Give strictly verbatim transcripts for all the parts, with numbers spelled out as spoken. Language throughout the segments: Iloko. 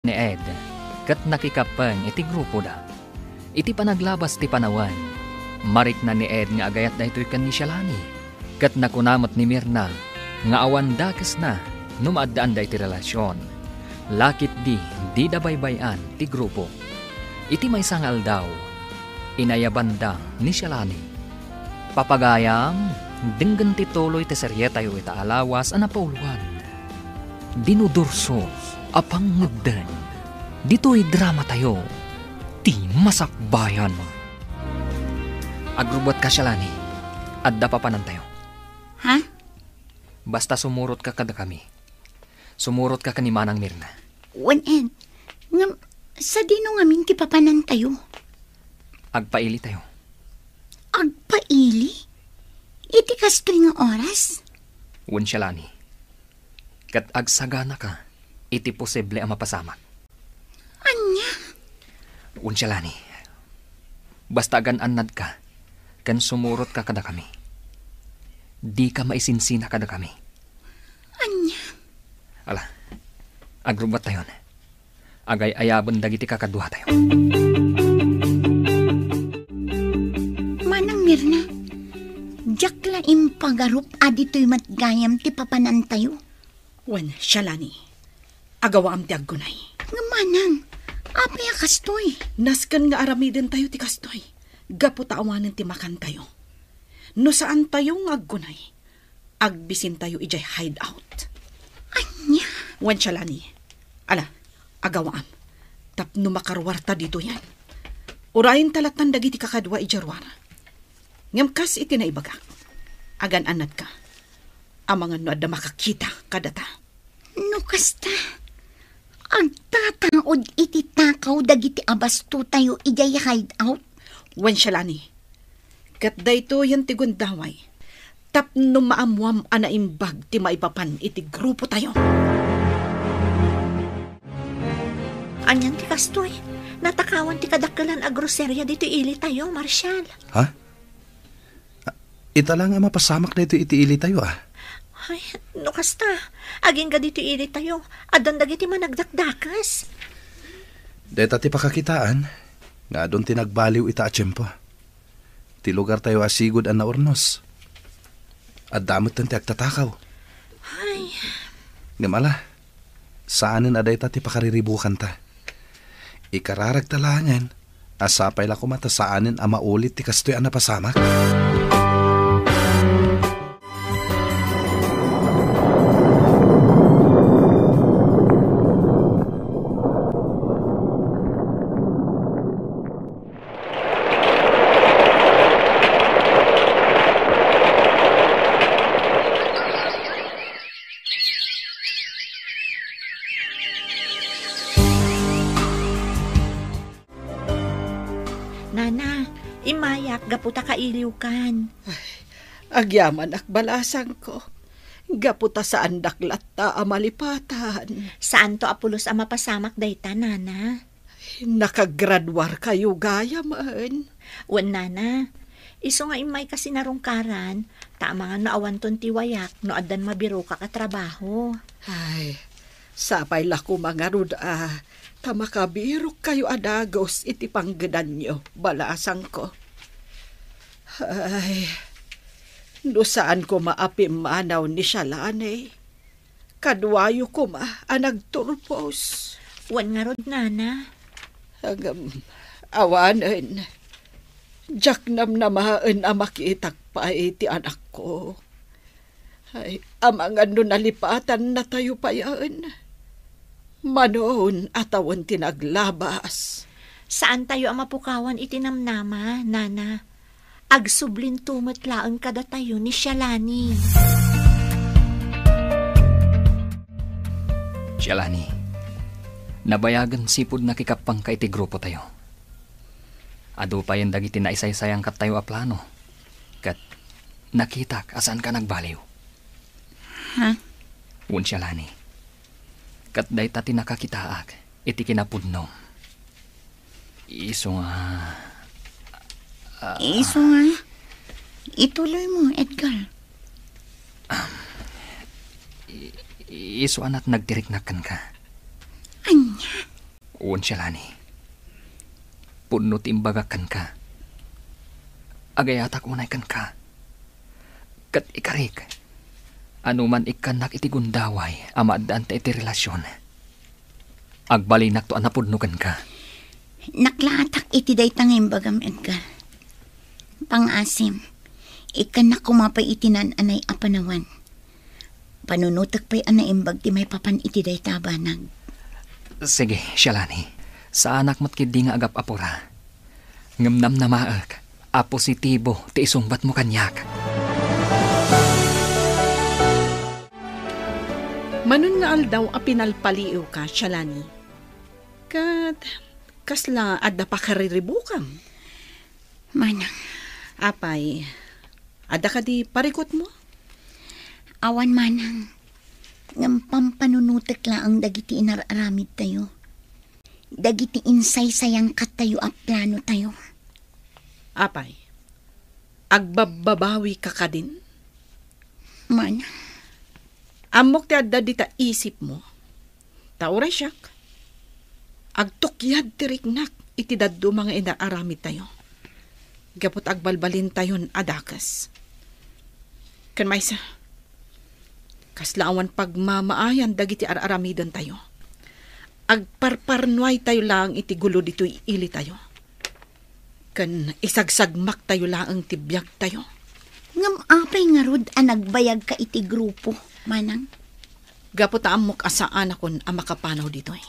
ni Ed, ket nakikappeng iti grupoda. Iti panaglabas ti panawen, marikna ni Ed nga agayat daytoy ken ni Shalani, ket nakuna met ni Mirna nga awan dakesna no maaddaanda iti relasion, la ketdi dida baybay-an ti grupo. Iti maysa nga aldaw, inayabanda ni Shalani. Papagayam, denggen ti tuloy ti serietayo ita a lawas a napauloan. Dinudurso a pangngegden. Ditoy dramatayo, ti masakbayan. Agrubbuatka, Shalani. Adda papanantayo. Ha? Basta sumurotka kadakami. Sumurotka ken ni Manang Mirna. Wen, Ed, ngem, sadino ngamin ti papanantayo? Agpailitayo. Agpaili? Iti kastoy nga oras? Wen, Shalani. Ket agsaganaka iti posible a mapasamak. Ania? Wen, Shalani. Basta agan-annadka ken sumurotka kadakami. Dika maisinsina kadakami. Ania? Ala, agrubbuattayon. Agay-ayaben dagiti kakaduatayo. Manang Mirna, diak la impagarup a ditoy met gayam ti papanantayo. Wen, Shalani, agawaam ti aggunay. Ngem manang, apay a kastoy? Nasken nga aramidentayo ti kastoy, gapu ta awanen ti makantayo. No saantayo nga aggunay, agbisintayo idiay hideout. Ania? Wen, Shalani, ala, agawaam, tapno makaruarta ditoyen. Urayenta lattan dagiti kakadua idiay ruar. Ngem kas iti naibagak, agan-annadka, amangan no adda makakita kadata. No kasta, agtataud iti takaw dagiti abastotayo idiay hideout. Wen, Shalani, ket daytoyen ti gundaway tapno maammuam a naimbag ti maipapan iti grupotayo. Anian ti kastoy? Natakawan ti kadakkelan a groseria ditoy ilitayo, Marshal. Ha? Ita la nga mapasamak daytoy iti ilitayo, a. Ay, no kasta, agingga ditoy ilitayo, addan dagiti managdakdakes. Dayta ti pakakitaan nga adun ti nagbaliw ita a tiempo. Ti lugartayo a sigud a naurnos. Adda metten ti agtatakaw. Ay. Ngem ala, saanen a dayta ti pakariribukanta. Ikararagta laengen a sapay la koma ta saanen a maulit ti kastoy a napasamak. Nana, immayak gapu ta kailiwkan. Ay, agyamanak, balasangko. Gapu ta saandak latta a malipatan. Saanto a pulos a mapasamak dayta, Nana. Nakagraduarkayo gayamen. Wen, Nana. Isu nga immayka sinarungkaran, ta amangan no awanton ti wayak no addan mabirokak a trabaho. Ay, sapay la koma ngarud a ta makabirokkayo a dagus iti panggedanyo, balasangko. Ay, no saan koma a pimmanaw ni Shalani, kaduayo koma a nagturpos. Wen ngarud, Nana. Ngem, awanen, diak namnamaen a makitak pay ti anakko. Ay, amangan no nalipatannatayo payen. Manon a tawen ti naglabas. Saantayo a mapukawan iti namnama, Nana. Agsublinto met laeng kadatayo ni Shalani. Shalani, nabayagen sipud nakikappangka iti grupotayo. Adu payen dagiti naisaysayaangkattayo a plano, ket nakitak a saanka nagbaliw. Ha? Wen, Shalani. Ket dayta ti nakakitaak iti kinapudnom. Isu nga, ah, Isu nga, ituloy mo, Edgar. I-, isu a natnag ti riknak kenka. Ania? Wen, Shalani. Pudno ti imbagak kenka. Agayatak unay kenka. Ket ikarik, anuman ikkannak iti gundaway a maaddaan ta iti relasion, agbalinakto a napudno kenka. Naklaatak iti dayta nga imbagam, Edgar. Pangasim, ikkannak koma pay iti naan-anay a panawen. Panunotek pay a naimbag ti maipapan iti dayta a banag. Sige, Shalani. Saanak met ketdi nga agap-apura. Ngem namnamaek a positibo ti isungbatmo kaniak. Manon nga aldaw a pinalpaliiwka, Shalani. Ket kasla adda pakariribukam? Manang. Apay, adda kadi parikutmo? Awan, Manang. Ngem pampanunotek laeng dagiti inar-aramidtayo. Dagiti insaysayangkattayo a planotayo. Apay, agbabbabawika kadin? Manang. Ammok ti adda dita isipmo. Ta uray siak, agtukyad ti riknak iti dadduma nga inar-aramidtayo. Gapu ta agbalbalintayon a dakes. Ken maysa, kasla awan pagmamaayan dagiti ar-aramidentayo. Agparparnuaytayo laeng iti gulo ditoy ilitayo. Ken isagsagmaktayo laeng ti biagtayo. Ngem apay ngarud a nagbayagka iti grupo, Manang? Gapu ta ammok a saanakon a makapanaw ditoy.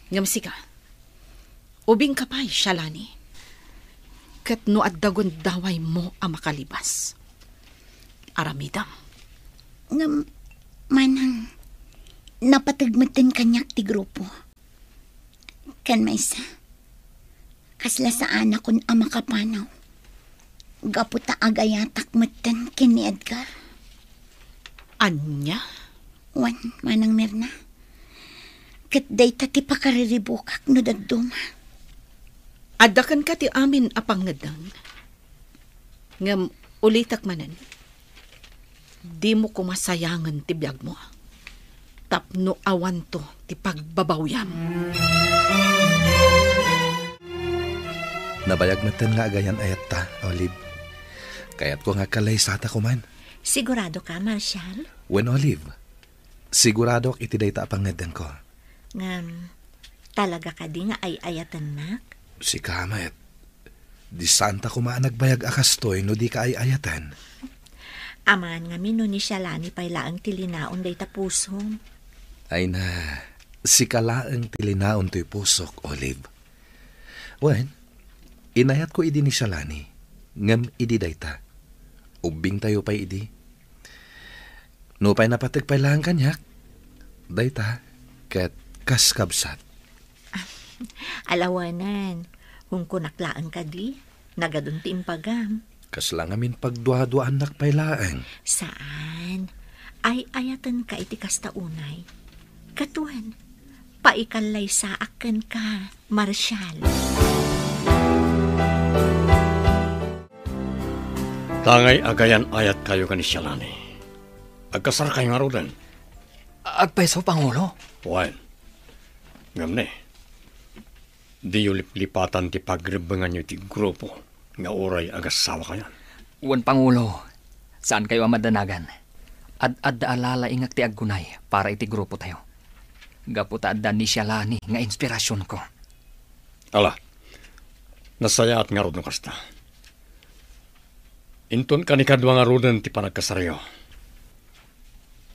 Ngem sika, ubingka pay, Shalani. Ket no adda gundawaymo a makalibas, aramidem. Ngem, Manang, napateg metten kaniak ti grupo. Ken maysa, kasla saanakon a makapanaw. Gapu ta agayatak metten ken ni Edgar. Ania? Wen, Manang Mirna. Ket dayta ti pakariribukak no dadduma. Adda kenka ti amin a pangngeddeng. Ngem ulitek manen, dimo koma sayangen ti biagmo tapno awanto ti pagbabawyam. Nabayag metten nga agayan-ayatta, Olive. Kayatko nga agkallaysata koman. Siguradoka, Marshall? Wen, Olive. Siguradok iti dayta a pangngeddengko. Ngem, talaga kadi nga ay-ayatennak? Sika met. Di saanta koma a nagbayag a kastoy no dika ay-ayaten. Amangan ngamin no ni Shalani pay laeng ti linaon dayta pusom. Ay na, sika laeng ti linaon toy pusok, Olive. Wen, inayatko idi ni Shalani, ngem idi dayta, ubbingtayo pay idi. Nupay napateg pay laeng kaniak, dayta ket kas kabsat. Alawanan, kunkunak laeng kadi, nagadun ti imbagam. Kasla ngamin pagduaduaannak pay laeng. Saan. Ay-ayatenka iti kasta unay. Ket wen, paikallaysaak kenka, Marshall. Tangay agayan-ayatkayo ken ni Shalani. Agkasarkayo ngaruden? Agpayso, Pangulo. Wen. Ngem ne, diyo liplipatan ti pagrebbenganyo iti grupo nga uray agassawakayon. Wen, Pangulo, saankayo a madanagan. Ad-adda a lalaingek ti aggunay para iti grupotayo. Gapu ta adda ni Shalani nga inspirasionko. Ala, nasayaat ngarud no kasta. Inton kanikadua ngaruden ti panagkasaryo,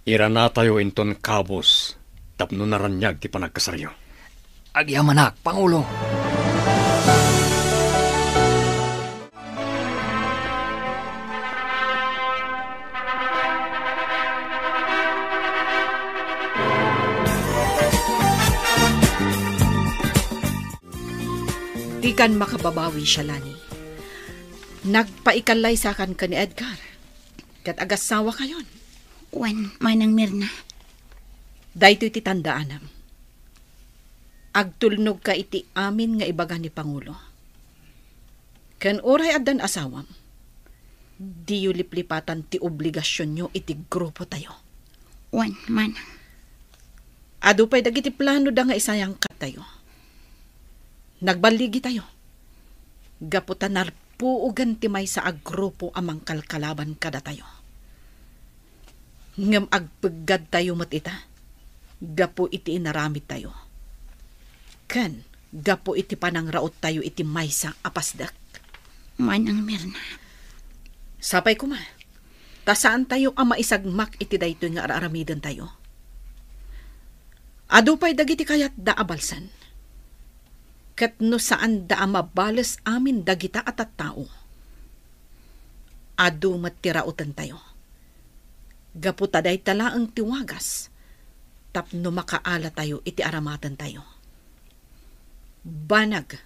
iranatayo inton kabus tapno naraniag ti panagkasaryo. Agyamanak, Pangulo. Dikan makababawi, Shalani. Nagpaikallaysakan ken ni Edgar. Ket agassawakayon. Wen, Manang Mirna. Daytoy ti tandaanam. Agtulnogka iti amin nga ibaga ni Pangulo. Ken uray addan asawam, diyo liplipatan ti obligasionyo iti grupotayo. Wen, Manang. Adu pay dagiti planoda nga isayangkattayo. Nagballigitayo. Gapu ta narpuogen ti maysa a grupo a mangkalkalaban kadatayo. Ngem agpeggadtayo met ita gapu iti inaramidtayo. Ken gapu iti panangraottayo iti maysa a pasdek. Manang Mirna. Sapay koma, ta saantayo a maisagmak iti daytoy nga ar-aramidentayo. Adu pay dagiti kayatda a balsen. Ket no saanda a mabales amin dagita a tattao, adu met ti rautentayo. Gapu ta dayta laeng ti wagas tapno makaalatayo iti aramatentayo. Banag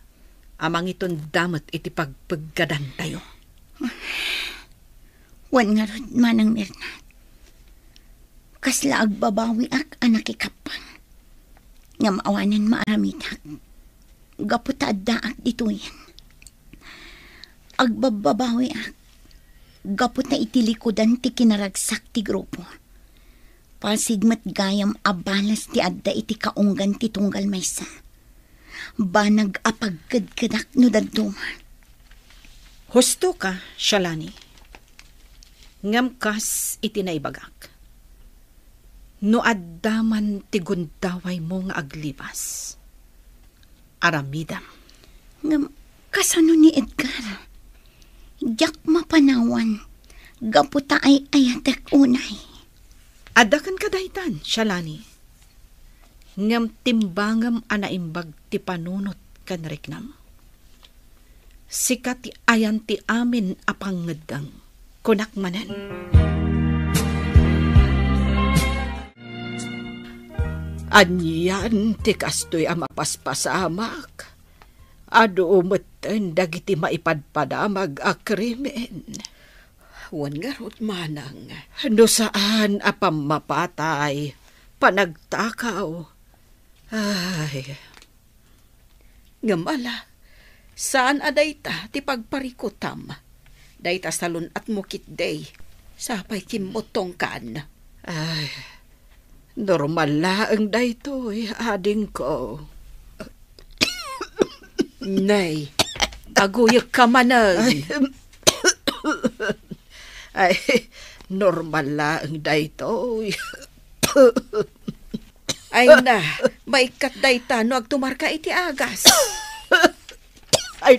a mangitonda met iti pagpeggadantayo. Wen ngarud, Manang Mirna, kasla agbabawiak a nakikappang. Ngem awanen maaramidak, gapu ta addaak ditoyen. Agbabbabawiak, gapu ta iti likudan ti kinaragsak ti grupo. Pasig met gayam a balas ti adda iti kaunggan ti tunggal maysa. Banag a pagkedkedak no dadduma. Husto ka, Shalani. Ngem kas iti naibagak, no adda man ti gundawaymo nga aglibas, aramidem. Ngem kasano ni Edgar? Diak mapanawan gapu ta ay-ayatek unay. Adda kenka daytan, Shalani. Ngem timbangem a naimbag ti panunot ken riknam. Sika ti ayan ti amin a pangngeddeng, kunak manen. Anian ti kastoy a mapaspasamak? Adu metten dagiti maipadpadamag a krimen. Wen ngarud, Manang. No saan a pammapatay, panagtakaw. Ay. Ngem ala, saan a dayta ti pagparikutam. Dayta salun-atmo ketdi. Sapay kimmutongkan. Ay, normal laeng daytoy, adingko. Nay, aguyekka manen. Ay, ay, normal laeng daytoy. Ay na, maikkat dayta no agtumarka iti agas. Ay,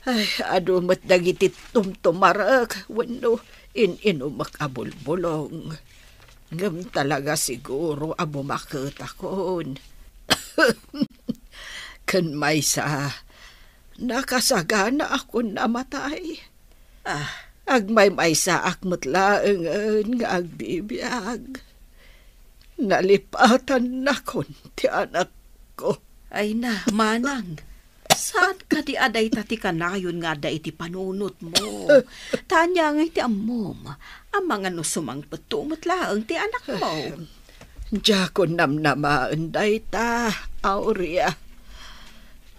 ay, adu met dagiti tumtumarek wenno in-inumek a bulbulong. Ngem talaga siguro a bumaketakon. Ken maysa, nakasaganaakon a matay. Ah, agmaymaysaak met laengen nga agbibiag. Nalipatannakon ti anakko. Ay na, Manang, saan kadi a dayta ti kanayon nga adda iti panunotmo? Ta ania ngay ti ammom, amangan no sumangpetto met laeng ti anakmo? Diakon namnamaen dayta, Aurea.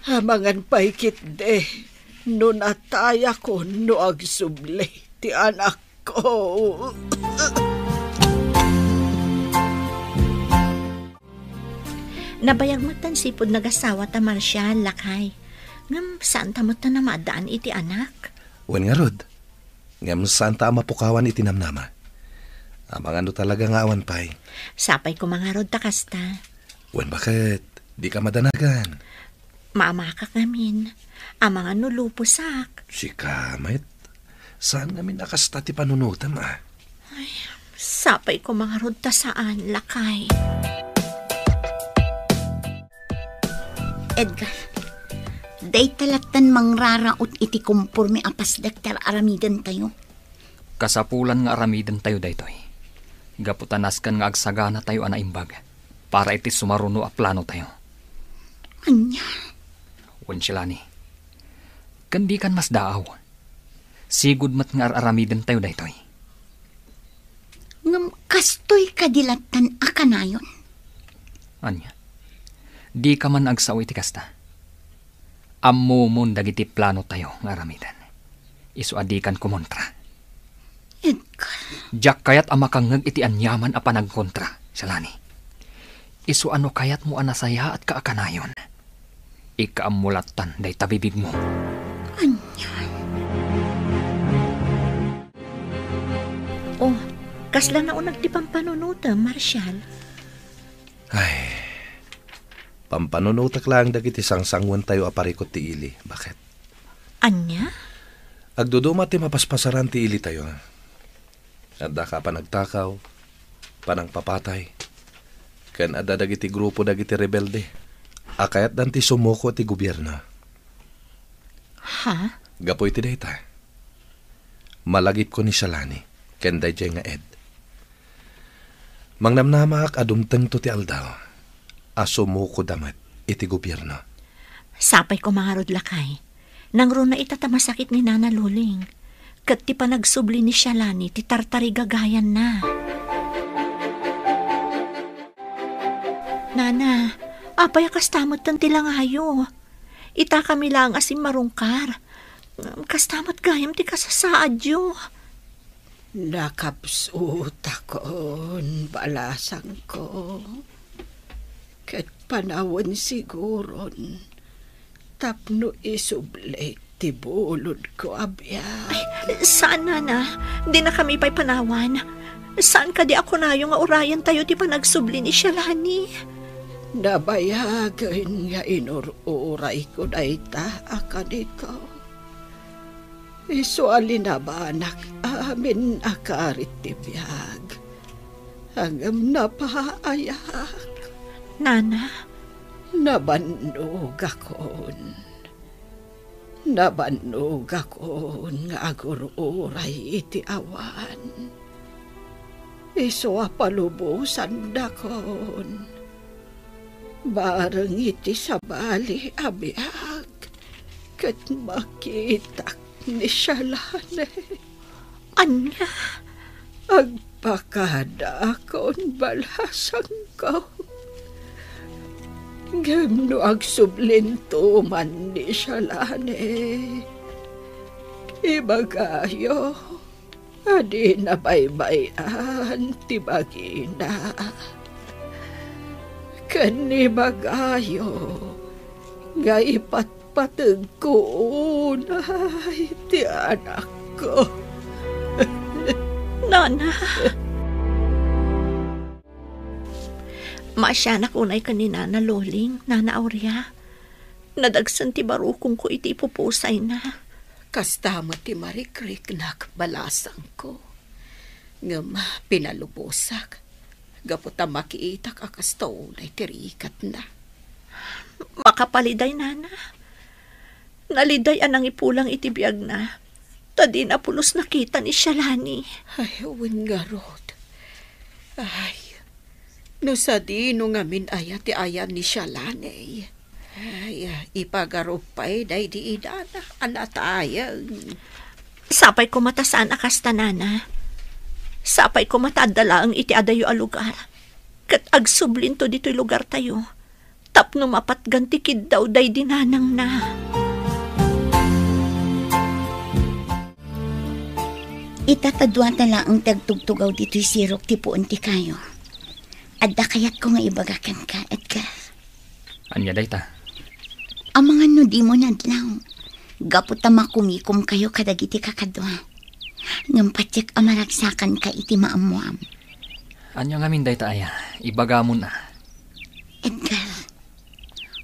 Amangan pay ketdi no natayakon no agsubli ti anakko. Nabayag met tan sipud nagasawa ta Marcial, lakay. Ngem saanta met ta namaaddaan iti anak. Wen ngarud, ngem saanta a mapukawan iti namnama. Amangan no talaga nga awan pay. Sapay koma ngarud ta kasta. Wen baket, dika madanagan. Maamakak ngamin. Amangan no luposak. Sika met, saan ngamin a kasta ti panunotem a? Ay, sapay koma ngarud ta saan, lakay. Edgar, dayta lattan mangraraot iti komporme a pasdek ti ar-aramidentayo. Kasapulan nga aramidentayo daytoy. Gapu ta nasken nga agsaganatayo a naimbag para iti sumaruno a planotayo. Ania? Wen, Shalani. Ken dikan masdaaw. Sigud met nga ar-aramidentayo daytoy. Ngem kastoy kadi lattan a kanayon? Ania? Dika man agsao iti kasta? Ammomon dagiti planotayo nga aramiden. Isu a dikan kumontra. Edgar. Diak kayat a makangngeg iti aniaman a panagkontra, Shalani. Isu a no kayatmo a nasayaatka a kanayon, ikaammo lattan dayta bibigmo. Ania? Oh, kasla nauneg ti pampanunotem, Marshall? Ay, pampanunotek laeng dagiti sangsanguentayo a parikut ti ili. Baket? Ania? Agduduma ti mapaspasaran ti ilitayo. Adda ka panagtakaw, panangpapatay, ken adda dagiti grupo dagiti rebelde a kayatdan ti sumuko ti gobierno. Ha? Gapu iti dayta, malagipko ni Shalani ken daydiay nga Ed. Mangnamnamaak a dumtengto ti aldaw a sumukoda met iti gobierno. Sapay ko mangarud, lakay. Nangruna ita ta masakit ni Nana Luling. Ket ti panagsubli ni Shalani ti tartarigagayanna. Nana, apay a kasta metten ti langayo? Ita kami laeng a simmarungkar. Kasta met gayam ti kasasaadyo. Nakapsutakon, balasangko. Ket panawen siguron tapno isublik ti bulodko a biag. Ay, saan, Nana. Dina kami pay panawan. Saan kadi a kunayo nga urayentayo ti panagsubli ni Shalani? Nabayagen nga inur-urayko dayta a kanito. Isu a linabanak amin a karit ti biag, ngem napaayak. Nana? Nabannogakon. Nabannogakon nga agur-uray iti awan. Isu a palubosandakon bareng iti sabali a biag ket makitak ni Shalane. Ania? Agpakadaakon, balasangko. Ngem no agsublinto man ni Shalane, ibagayo a dina baybay-an ti bagina. Ken ibagayo nga ipatpategko unay ti anakko. Nana! Maasianak unay ken ni Nana Loling, Nana Aurea. Nadagsen ti barukongko iti ipupusayna. Kasta met ti marikriknak, balasangko. Ngem pinalubosak gapu ta makitak a kasta unay ti rikatna. Makapaliday, Nana. Naliday a nangipulang iti biagna, ta dina pulos nakita ni Shalani. Ay, wen ngarud. Ay, no sadino ngamin aya ti ayan ni Shalani. Ay, ipagarup pay daydi inana a natayeng. Sapay koma ta saan a kasta, Nana. Sapay koma ta adda laeng iti adayo a lugar. Ket agsublinto ditoy lugartayo tapno mapatgan ti kiddaw daydi nanangna. Ita ta dua ta laeng ti agtugtugaw ditoy sirok ti puon ti kayo. Adda kayatko nga ibaga kenka, Edgar. Ania dayta? Amangan no dimo nadlaw, gapu ta makumikomkayo kadagiti kakadua. Ngem patiek a maragsakanka iti maammoam. Ania ngamin dayta aya? Ibagamon a. Edgar,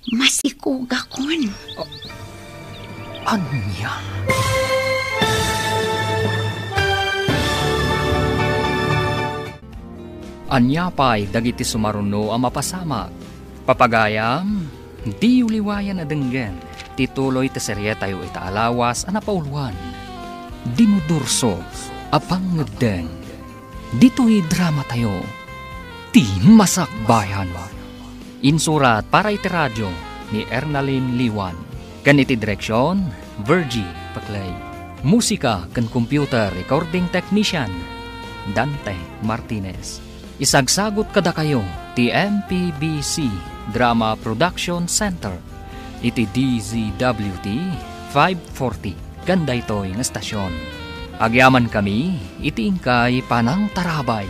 masikogakon. A-, ania? Ania pay dagiti sumaruno a mapasamak? Papagayam, diyo liwayan a denggen ti tuloy ti serietayo ita a lawas a napauluan, Dinudurso a Pangngeddeng. Ditoy dramatayo, Ti Masakbayan. Insurat para iti radio ni Ernalyn Liwan, ken iti direksion, Virgie Paclay. Musika ken computer recording technician, Dante Martinez. Isagsagut kadakayo ti M P B C Drama Production Center iti D Z W T five forty ken daytoy nga estasion. Agyamankami iti inkay panangtarabay.